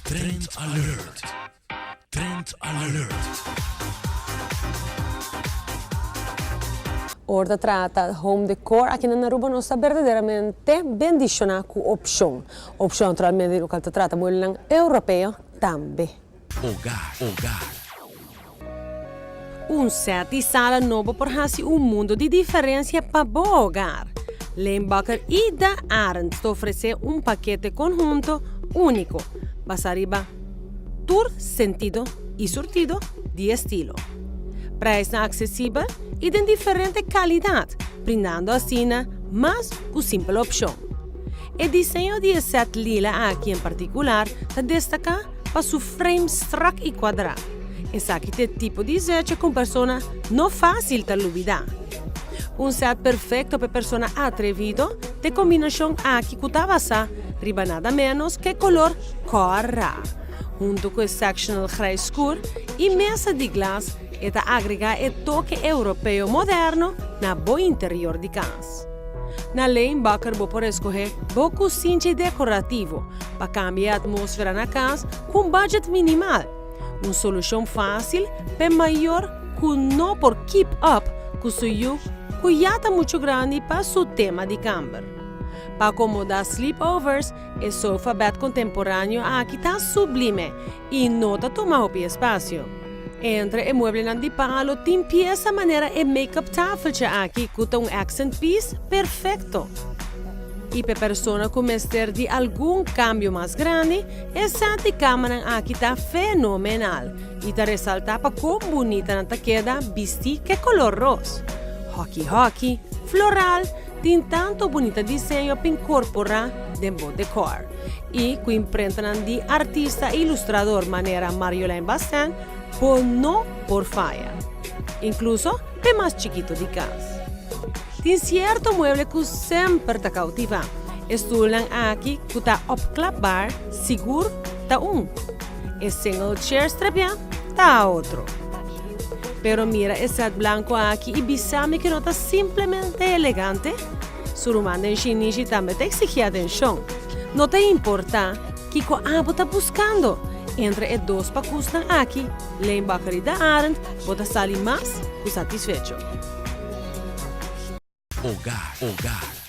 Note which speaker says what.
Speaker 1: Trend Alert! Trend Alert!
Speaker 2: Ora ta trata home decor aki na Aruba nos ta berdaderamente bendiciona cu opcion. Opcion naturalmente di local ta trata mueblenan europeo tambe.
Speaker 1: Hogar, hogar.
Speaker 2: Un set di sala nobo por haci un mundo di diferencia pa bo hogar. Leenbakker y De Arend ta ofrece un pakete conhunto unico, basa riba tur sentido y surtido di estilo. Prijsnan accesibel y den diferente calidad, brindando asina mas cu simpel opcion. E diseño di e set lila aki en particular ta destaca pa su frame strak y cuadra. Esaki ta e tipo di zeche cu un persona no facil ta lubida. Un set perfecto pa e persona atrevido ta e combinacion aki cu ta basa riba nada menos cu e color cora. Hunto cu e sectional grijs scur y mesa di glas e ta agrega e toke europeo moderno na bo interior di cas. Na Leen Bakker bo por escoge bo cusinchi decorativo pa cambia e atmosfera na cas cu un budget minimal. Un solucion facil p'e mayor cu no por keep up cu su yu cu ya ta mucho grandi pa su tema di camber. Pa acomoda sleepovers, e sofa bed contemporaneo aki ta sublime y no ta tuma hopi espacio. Entre e mueblenan di palo tin piesa manera e make-up tafeltje aki cu ta un accent piece perfecto. Y p'e persona cu mester di algun cambio mas grandi, e set di camanan aki ta fenomenal y ta resalta pa con bunita nan ta keda bisti k'e color ros. Hoki hoki, floral, tin tanto bunita diseño p'incorpora den bo decor. Y cu imprentanan di artista y ilustrador manera Marjolein Bastin, bo no por faya. Incluso p'e mas chikito di cas. Tin cierto mueble cu semper ta cautiva. E stoelnan aki cu ta opklapbaar sigur ta un. E single chair strepia ta otro. Pero mira e set blanco aki y bisa mi cu no ta simplemente elegante? Su ruman den shinishi tambe ta exigi atencion. No ta importa kico abo ta buscando, entre e dos pacusnan aki, Leenbakker y De Arend, bo ta sali mas cu satisfecho.
Speaker 1: Hogar, hogar.